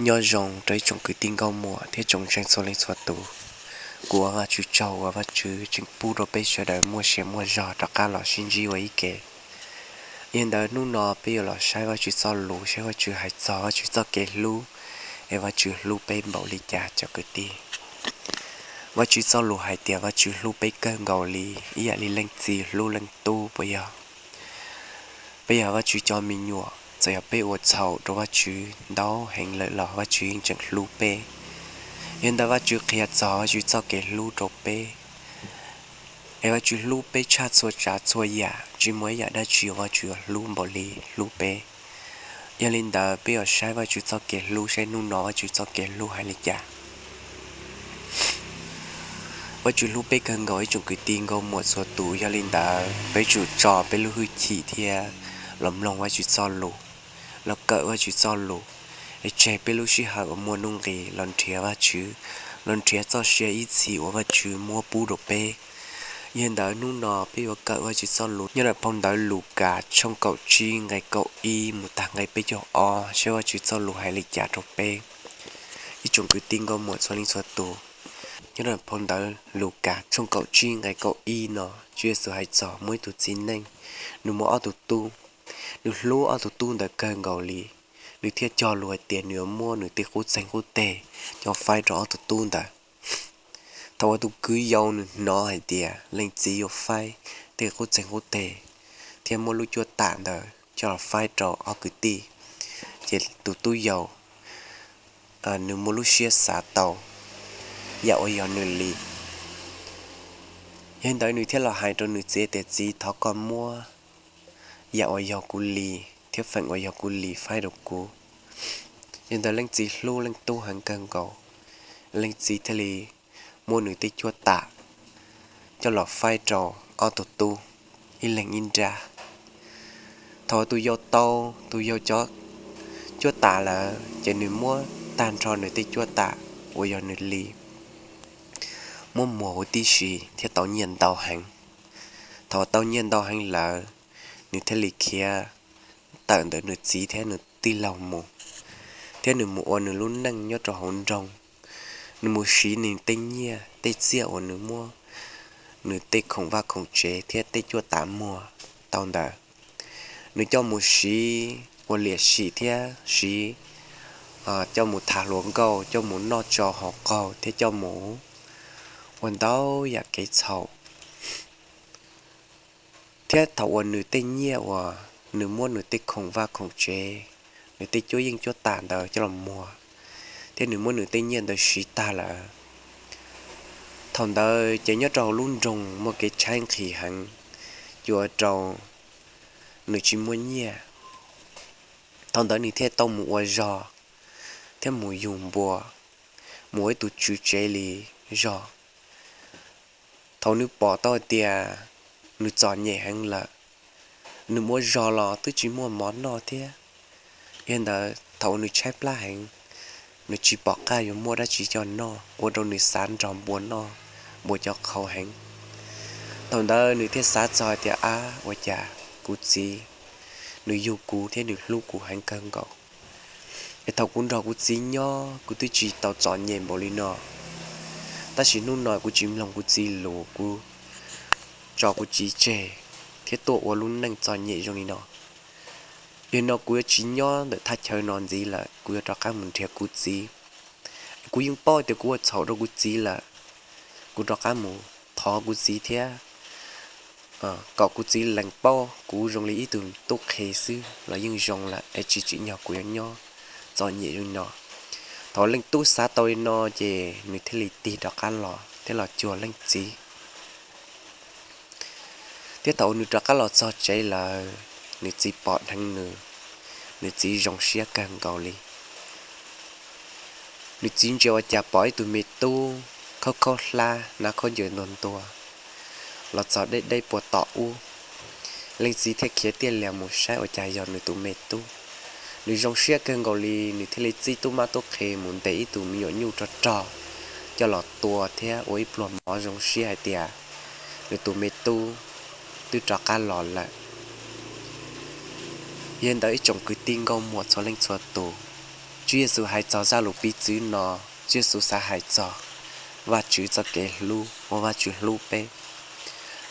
Nyob zoo rau ib tsoom kwv tij nkauj muam thiab tsoom ntseeg txhua leej txhua tus. Kuv ua Vajtswv tsaug uas Vajtswv tseem pub rau peb sawv daws muaj sia muaj zog rov qab los sib ntsib ua ib ke. Yog li ntawd hnub no peb yuav los saib Vajtswv txoj lus, saib Vajtswv hais txog Vajtswv txoj kev hlub, es Vajtswv hlub peb npaum li cas cov kwv tij. Vajtswv txoj lus hais tias Vajtswv hlub peb kawg nkaus li ib yam li leej txiv hlub leej tub puas yog? Peb yog Vajtswv cov me nyuam, txawm yog peb ua txhaum rau Vajtswv ntau heev lawm los Vajtswv yeej tseem hlub peb. Yog li ntawd Vajtswv qhia txog Vajtswv txoj kev hlub rau peb, es Vajtswv hlub peb tshaj txhua tsav txhua yam, tsis muaj ib yam dab tsi uas Vajtswv yuav hlub npaum li hlub peb. Yog li ntawd peb yuav saib Vajtswv txoj kev hlub, saib hnub no Vajtswv txoj kev hlub hais li cas. Vajtswv hlub peb kawg nkaus ib tsoom kwv tij nkauj muam txhua tus, yog li ntawd peb tsum tso peb lub hwj chim thiab los mloog Vajtswv txoj lus, los kawm Vajtswv txoj lus, es tseg peb lub sij hawm uas muaj nuj nqis los nrhiav Vajtswv, los nrhiav txoj sia ib txhis uas Vajtswv muab pub rau peb. Yog li ntawd hnub no peb yuav kawm Vajtswv txoj lus nyob rau phau ntawv Lukas tshooj kaum tsib nqe kaum ib mus tag nqe peb caug ob, saib Vajtswv txoj lus hais li cas rau peb. Ib tsoom kwv tij nkauj muam txhua leej txhua tus, nyob rau phau ntawv Lukas tshooj kaum tsib nqe kaum ib no, Tswv Yexus hais txog muaj ib tug txiv neej, nws muaj ob tug tub. Nws hlub ob tug tub ntawd kawg nkaus li, nws thiaj cog lus hais tias nws yuav muab nws tej qub txeeg qub teg coj faib rau ob tug tub ntawd. Thaum uas tus kwv yau nws hnov hais tias leej txiv yuav faib tej qub txeeg qub teg thiab muab lub cuab tam ntawd coj los faib rau ob kwv tij, ces tus tub yau nws muaj lub siab xav tau yam uas yog nws li. Yog li ntawd nws thiaj los hais rau nws txiv tias, Txiv, thov koj muab yam uas yog kuv li thiab feem uas yog kuv li faib rau kuv. Yog li ntawd leej txiv hlub leej tub heev kawg nkaus, leej txiv thiaj li muab nws tej cuab tam coj los faib rau ob tug tub ib leeg ib nrab. Thaum tus yau tau tus yau cov cuab tam lawm ces nws muab tag nrho nws tej cuab tam uas yog nws li muab muag huv tib si thiab tau nyiaj ntau heev. Thaum tau nyiaj ntau heev lawm, nws thiaj li khiav tawm ntawm nws txiv thiab nws tij laug mus, thiab nws mus ua nws lub neej nyob rau hauv nroog. Nws mus siv nws tej nyiaj tej txiaj uas nws muab nws tej khoom vaj khoom tsev thiab tej cuab tam muag tau ntawd, nws coj mus siv ua liam sim thiab siv coj mus tham hluas nkauj, coj mus noj tsau haus qaug thiab coj mus ua ntau yam kev txhaum. Thiab thaum uas nws tej nyiaj uas nws muab nws tej khoom vaj khoom tsev, nws tej cuab yeej cuab tam ntawd coj los muag, thiab nws muab nws tej nyiaj ntawd siv tag lawm, thaum ntawd ces nyob rau hauv lub nroog muaj kev tshaib nqhis heev, ua rau nws tsis muaj nyiaj. Thaum ntawd nws thiaj tau mus ua zog thiab mus yug npua, mus ua ib tug tswv tsev li zog. Thaum nws pom tau hais tias nws txom nyem heev lawm, nws mus ua zog los twb tsis muaj mov noj thiab. Yog li ntawd thaum uas nws tshaib plab heev, nws tsis pom qab yuav muaj dab tsi coj noj, ua rau nws xav nrog npua noj, npua cov qhau heev. Thaum ntawd nws thiaj xav txog hais tias, Ab, ua cas kuv txiv, nws yug kuv thiab nws hlub kuv heev kawg nkaus, es thaum kuv nrog kuv txiv nyob kuv twb tsis tau txom nyem npaum li no, tab sis hnub no kuv tsis mloog kuv txiv lus, kuv tso kuv txiv tseg thiab tuaj ua lub neej txom nyem zoo li no. Yog li no kuv yuav tsis nyob ntawm thaj chaw no ntxiv lawm, kuv yuav rov qab mus nrhiav kuv txiv. Kuv yeej paub tias kuv ua txhaum rau kuv txiv lawm, kuv rov qab mus thov kuv txiv thiab kom kuv txiv lees paub kuv zoo li ib tug tub qhe xwb los yeej zoo lawm, es tsis tsim nyog kuv yuav nyob txom nyem zoo li no. Thaum leej tub xav tau li no ces nws thiaj li tig rov qab los thiab los cuag leej txiv. Thiab thaum uas nws rov qab los txog tsev lawm, nws txiv pom dheev nws, nws txiv zoo siab kawg nkaus li. Nws txiv ntsia ua cas pom ib tug me tub khaub khaub hlab, hnav khaub ncaws ntuag ntuag los txog deb deb puag tom ub. Leej txiv thiaj khiav tiaj lias mus saib ua cas yog nws tus me tub. Nws zoo siab kawg nkaus li, nws thiaj li txib tub mab tub qhe mus ntes ib tug me nyuam nyuj rog rog coj los tua thiab ua ib pluag mov zoo siab hais tias nws tus me tub twb rov qab los lawm. Yog li ntawd ib tsoom kwv tij nkauj muam txhua leej txhua tus, Tswv Yexus hais txog zaj lus piv txwv no, Tswv Yexus xav hais txog Vajtswv txoj kev hlub uas Vajtswv hlub peb.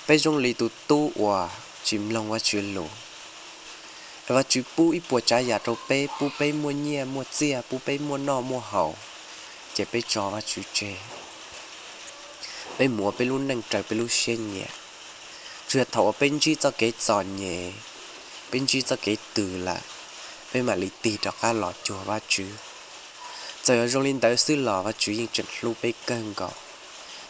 Peb zoo li tus tub uas tsis mloog Vajtswv lus, es Vajtswv pub ib puas tsav yam rau peb, pub peb muaj nyiaj muaj txiaj, pub peb muaj noj muaj haus, ces peb tso Vajtswv tseg. Peb mus ua peb lub neej raws peb lub siab nyiam. Tsuas yog thaum uas peb ntsib txoj kev txom nyem, peb ntsib txoj kev twg lawm, peb mam li tig rov qab los cuag Vajtswv. Txawm yog zoo li ntawd xwb los Vajtswv yeej tseem hlub peb kawg nkaus.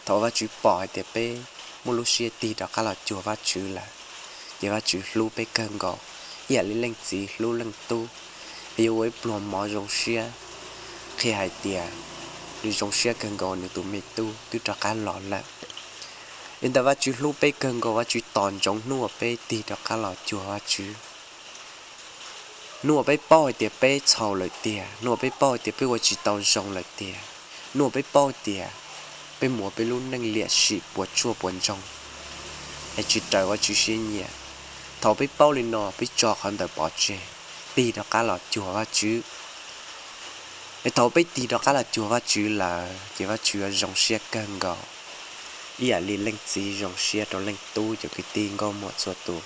Thaum uas Vajtswv pom hais tias peb muaj lub siab tig rov qab los cuag Vajtswv lawm, ces Vajtswv hlub peb kawg nkaus, ib yam li leej txiv hlub leej tub, es yuav ua ib pluag mov zoo siab qhia hais tias nws zoo siab kawg nkaus nws tus me tub twb rov qab los lawm. Li ntawd Vajtswv hlub peb kawg nkaus, Vajtswv tos ntsoov hnub uas peb tig rov qab los cuag Vajtswv. Hnub uas peb paub hais tias peb txhaum lawm tiag, hnub uas peb paub hais tias peb ua tsis tau zoo lawm tiag, hnub uas peb paub tias peb mus ua peb lub neej liam sim puas tsuaj puas ntsoog, es tsis raws Vajtswv siab nyiam. Thaum peb paub li no peb tso qhov ntawd pov tseg, tig rov qab los cuag Vajtswv. Es thaum peb tig rov qab los cuag Vajtswv lawm ces Vajtswv yuav zoo siab kawg nkaus, ib yam li leej txiv zoo siab rau leej tub cov kwv tij nkauj muam txhua tus.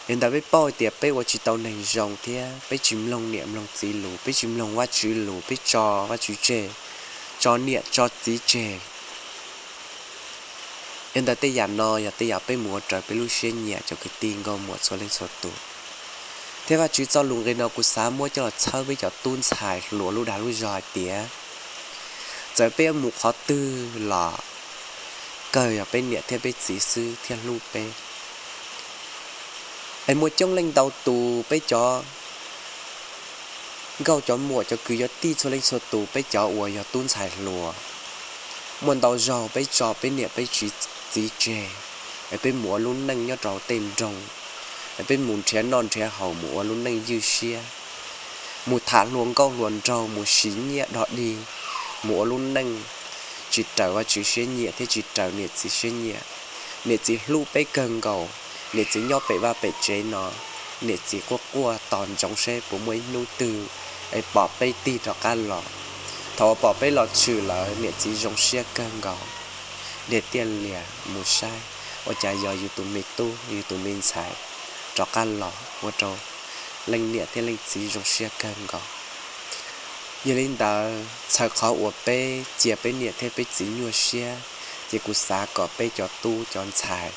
Li ntawd peb paub hais tias peb ua tsis tau neeg zoo thiab peb tsis mloog niam mloog txiv lus, peb tsis mloog Vajtswv lus, peb tso Vajtswv tseg, tso niam tso txiv tseg. Li ntawd tej yam no yog tej yam peb mus ua raws peb lub siab nyiam cov kwv tij nkauj muam txhua leej txhua tus. Thiab Vajtswv txoj lus nqi no kuv xav muab coj los txhawb peb cov tub ntxhais hluas lub dag lub zog hais tias, txawm peb yuav mus qhov twg los kawg yog peb niam thiab peb txiv xwb thiaj hlub peb. Es muaj coob leej ntau tus peb cov nkauj cov muam cov kwv cov tij txhua leej txhua tus, peb cov uas yog tub ntxhais hluas, muaj ntau zaug peb tso peb niam peb txiv tseg, es peb mus ua lub neej nyob rau tej nroog, es peb mus nrhiav noj nrhiav haus, mus ua lub neej ywj siab, mus tham hluas nkauj hluas nraug, mus siv nyiaj dog dig, mus ua lub neej tsis raws Vajtswv siab nyiam thiab tsis raws niam txiv siab nyiam. Niam txiv hlub peb kawg nkaus, niam txiv nyob pem vaj pem tsev no, niam txiv quaj quaj tos ntsoov seb puas muaj ib hnub twg es pom peb tig rov qab los. Thaum uas pom peb los tshwm lawm niam txiv zoo siab kawg nkaus. Niag tiaj lias mus saib, ua cas yog yus tus me tub yus tus me ntxhais rov qab los, ua rau leej niam thiab leej txiv zoo siab kawg nkaus. Yog li ntawd txhawm qhov uas peb cia peb niam thiab peb txiv nyuaj siab, ces kuv xav kom peb cov tub cov ntxhais,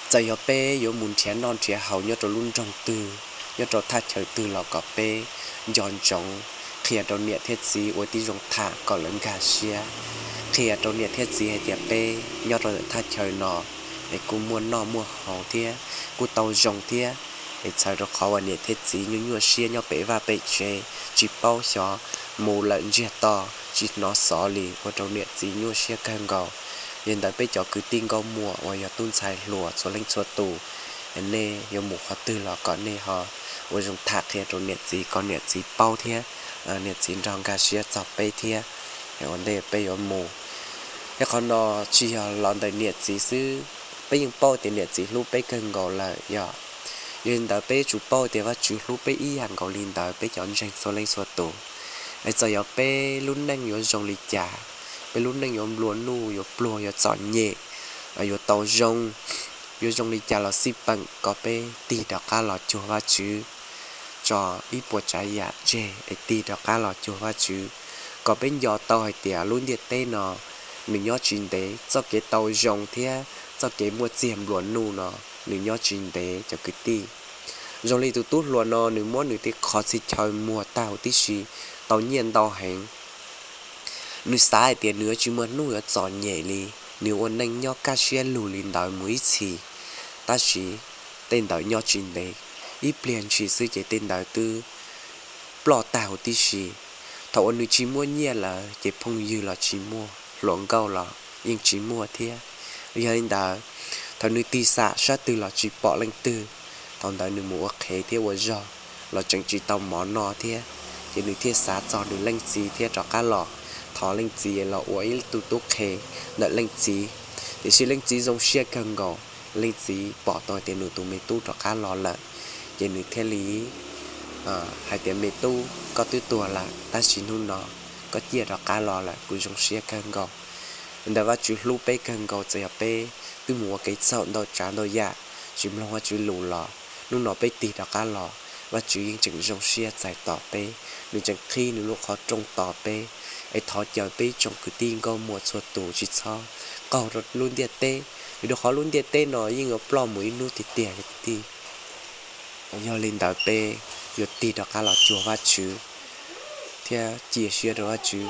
txawm yog peb yuav mus nrhiav noj nrhiav haus nyob rau lub nroog twg, nyob rau thaj chaw twg los kom peb nco ntsoov qhia rau niam thiab txiv ua tib zoo tham kom lawv nkag siab. Qhia rau niam thiab txiv hais tias peb nyob rau ntawm thaj chaw no es kuj muaj noj muaj haus thiab kuj tau zoo thiab. Es txhawm rau qhov uas niam thiab txiv nyuaj nyuaj siab nyob pem vaj pem tsev, tsis paub xyov mus lawm ntsiag to, tsis hnov xov li, ua rau niam txiv nyuaj siab kawg nkaus. Yog li ntawd peb cov kwv tij nkauj muam uas yog tub ntxhais hluas txhua leej txhua tus, nej yuav mus qhov twg los kom nej ho ua zoo tham qhia rau niam txiv kom niam txiv paub thiab niam txiv nrog nkag siab txog peb thiab. Ua ntej peb yuav mus, thiab qhov no tsis yog los ntawm niam txiv xwb, peb yeej paub tias niam txiv hlub peb kawg nkaus lawm yog. Yog li ntawd peb yuav tsum paub tias Vajtswv hlub peb ib yam nkaus li ntawd peb cov ntseeg txhua leej txhua tus. Es txawm yog peb lub neej yuav zoo li cas, peb lub neej yuav nplua nuj yuav pluag yuav txom nyem, yuav tau zoo, yuav zoo li cas los xij peem kom peb tig rov qab los cuag Vajtswv, tso ib puas tsav yam tseg es tig rov qab los cuag Vajtswv, kom peb nco tau hais tias lub ntiaj teb no nws nyob tsis ntev, txoj kev tau zoo thiab txoj kev muaj txiag nplua nuj no nws nyob tsis ntev cov kwv tij. Zoo li tus tub hluas no nws muab nws tej qhov txhia chaw muag tag huv tib si, tau nyiaj ntau heev. Nws xav hais tias nws yuav tsis muaj hnub yuav txom nyem li, nws ua neej nyob kaj siab lug li ntawd mus ib txhis. Tab sis tej ntawd nyob tsis ntev, ib pliag ntshis xwb ces tej ntawd twb ploj tag huv tib si. Thaum uas nws tsis muaj nyiaj lawm ces phooj ywg los tsis muaj, hluas nkauj los yeej tsis muaj thiab. Yog li ntawd, thaum nws tig xam sab twg los tsis pom leej twg, thaum ntawd nws mus ua qhev thiab ua zog los tseem tsis tau mov noj thiab, ces nws thiaj xav txog nws leej txiv thiab rov qab los thov leej txiv los ua ib tug tub qhe ntawm leej txiv. Tiam sis leej txiv zoo siab kawg nkaus, leej txiv pom tau tias nws tus me tub rov qab los lawm, ces nws thiaj li hais tias me tub, koj twb tuag lawm tab sis hnub no koj ciaj rov qab los lawm, kuv zoo siab kawg nkaus. Li ntawd Vajtswv hlub peb kawg nkaus, txawm yog peb twb mus ua kev txhaum ntau tsav ntau yam, tsis mloog Vajtswv lus los hnub no peb tig rov qab los, Vajtswv yeej tseem zoo siab txais tos peb, nws tseem qhib nws lub qhov rooj tos peb, es thov caw peb tsoom kwv tij nkauj muam txhua tus tsis txhob qaug rau lub ntiaj teb, vim rau qhov lub ntiaj teb no yeej yuav ploj mus ib hnub tiag tiag kwv tij. Yog li ntawd peb yuav tig rov qab los cuag Vajtswv thiab cia siab rau Vajtswv.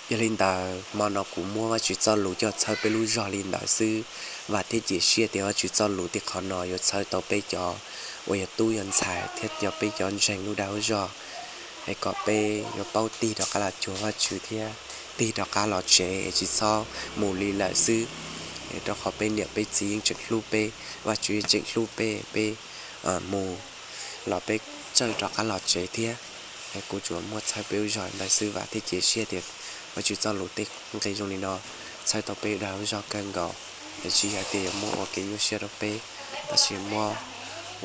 Yog li ntawd hmo no kuv muab Vajtswv txoj lus coj txhawb peb lub zog li ntawd xwb. Vam thiab cia siab tias Vajtswv txoj lus tej qhov no yuav txhawb tau peb cov uas yog tub yog ntxhais thiab yog peb cov ntseeg lub dag lub zog, es kom peb yuav paub tig rov qab los cuag Vajtswv thiab tig rov qab los tsev es tsis txhob mus li lawm xwb. Rau qhov peb niam peb txiv yeej tseem hlub peb, Vajtswv yeej tseem hlub peb, peb mus los peb txawj rov qab los tsev thiab. Kuv tsuas muab txhawb peb lub zog ntawd xwb, vam thiab cia siab tias Vajtswv txoj lus tej nqe zoo li no txhawb tau peb dag lub zog kawg nkaus. Tsis yog tias yuav muab ua kev nyuaj siab rau peb, tab sis muab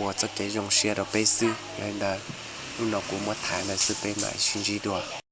ua txoj kev zoo siab rau peb xwb. Yog li ntawd, hnub no kuv muab tham ntawd xwb, peb mam sib ntsib dua.